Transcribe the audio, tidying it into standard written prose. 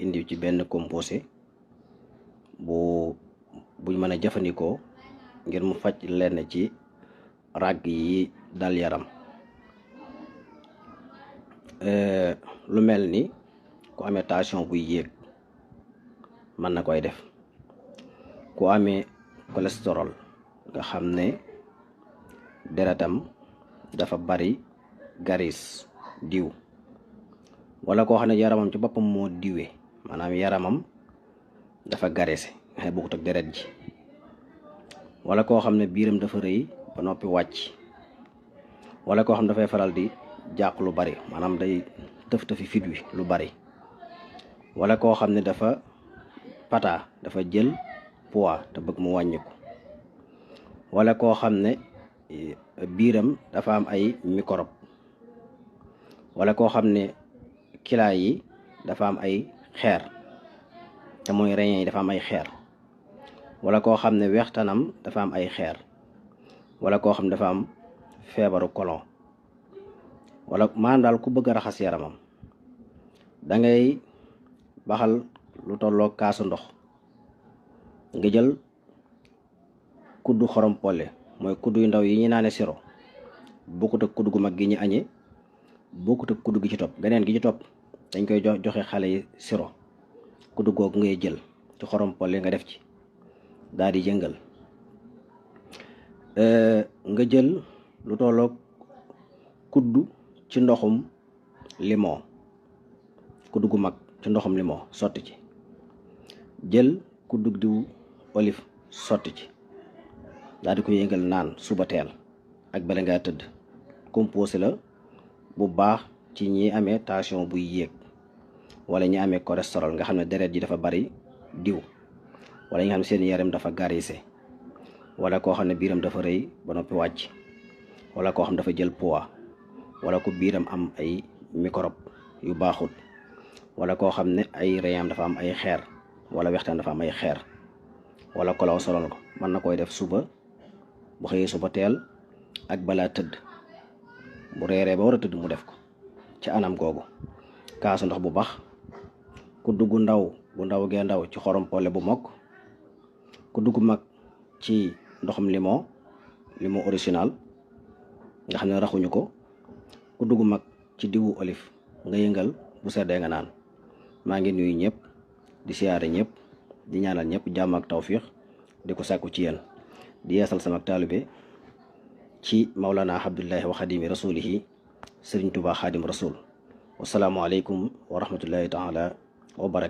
indi ci benn composé buñ mën a jëfandikoo ngir mu faj lenn ci ràgg yi dal yaram. Lu mel ni ku amee tension buy yéeg mën na koy def, ku amee cholestérol nga xam ne deretam dafa bari garis diw, wala koo xam ne yaramam ci boppam moo diwee, maanaam yaramam dafa garese nga xam bokkut ak deret ji, wala koo xam ne biiram dafa rëy ba noppi wàcc, wala koo xam ne dafay faral di jàq lu bari, maanaam day tëf-tëfi fit wi lu bari, wala koo xam ne dafa jël poids te bëgg mu wàññiku, wala koo xam ne biiram dafa am ay microbe, wala koo xam ne kilaay yi dafa am ay xeer te mooy rein yi dafa am ay xeer, wala koo xam ne wextanam dafa am ay xeer, wala koo xam ne dafa am feebaru colon, wala maanaam daal ku bëgg a raxas yaramam dangay baxal lu tolloo kaasu ndox, nga jël kuddu xorom polle, mooy kuddu yu ndaw yi ñu naane siro, bokkut ak kuddu gu mag gi ñu añee, bokkut ak kuddu gi ci topp, geneen gi ci topp dañ koy joxe xale yi siro, kuddu googu ngay jël ci xorom polle nga def ci daal di yëngal. Nga jël lu tolloo kuddu ci ndoxum limon, kuddu gu mag ci ndoxum limon sotti ci, jël kuddu diw olive sotti ci, daal di ko yëngal naan suba teel ak bala ngaa tëdd. Composé la bu baax ci ñi amee tension buy yéeg, wala ñi amee cholestérol nga xam ne deret ji dafa bari diw, wala ñi nga xam ne seen yaram dafa garisé, wala koo xam ne biiram dafa rëy ba noppi wàcc, wala koo xam ne dafa jël poids, wala ku biiram am ay microbe yu baaxul, wala koo xam ne ay reyam dafa am ay xeer, wala wextaan dafa am ay xeer, wala kolaw solol ko, mën na koy def suba bu xëyee suba teel ak balaa tëdd, bu reeree ba war a tëdd mu def ko ci anam googu. Kaasu ndox bu baax, kuddu gu ndaw bu ndaw gee ndaw ci xorom polle bu mokk, kuddu gu mag ci ndoxum limon original nga xam ne raxuñu ko, kuddu gu mag ci diwu olive nga yëngal bu seddee nga naan. Maa ngi nuyu ñëpp di siyaare ñëpp di ñaanal ñëpp jàmm ak tawfiix di ko sàkku ci yéen, di yeesal sama taalibe ci Mawlana Abdullahi wa Xadimi Rasulihi Sëriñ Tuubaa Xaadim Rasul. Wasalaamu aleykum wa rahmatullahi taala wa barakatuh.